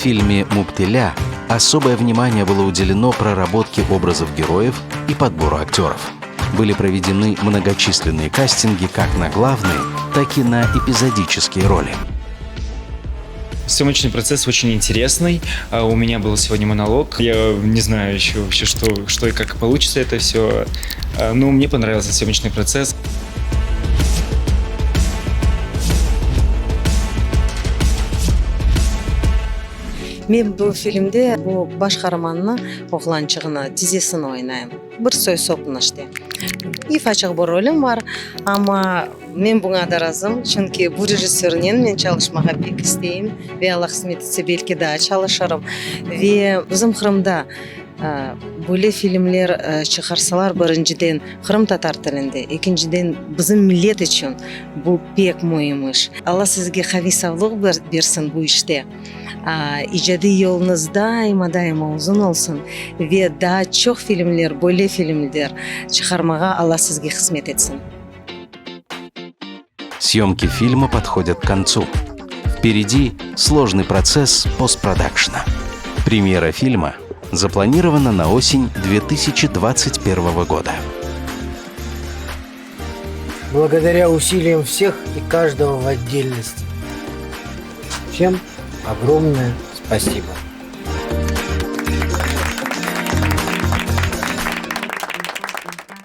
фильме «Муптеля» особое внимание было уделено проработке образов героев и подбору актеров. Были проведены многочисленные кастинги как на главные, так и на эпизодические роли. Съемочный процесс очень интересный. А, у меня был сегодня монолог. Я не знаю еще вообще, что, что и как получится это все. А, но мне понравился съемочный процесс. Men bu filmde bu baş qaramannı, oğlançığını, tizesini oynayım. Bir soy-sopnı işte. Ufaçıq bir rolüm bar, amma men buña da razım, çünki bu rejissörnen men çalışmağa pek isteyim ve Alla qısmet etse, belki daa çalışırım. Ve bizim Qırımda böyle filmler çıqarsalar, birinciden, qırımtatar tilinde, ekinciden, bizim millet içün bu pek müim iş. Alla sizge qaviy savluq bersin bu işte. İcadiy yoluñız daima-daima uzun olsun ve daa çoq filmler, böyle filmler çıqarmağa Alla sizge qısmet etsin. Съемки фильма подходят к концу. Впереди сложный процесс постпродакшна. Премьера фильма запланирована на осень 2021 года. Благодаря усилиям всех и каждого в отдельности. Всем огромное спасибо.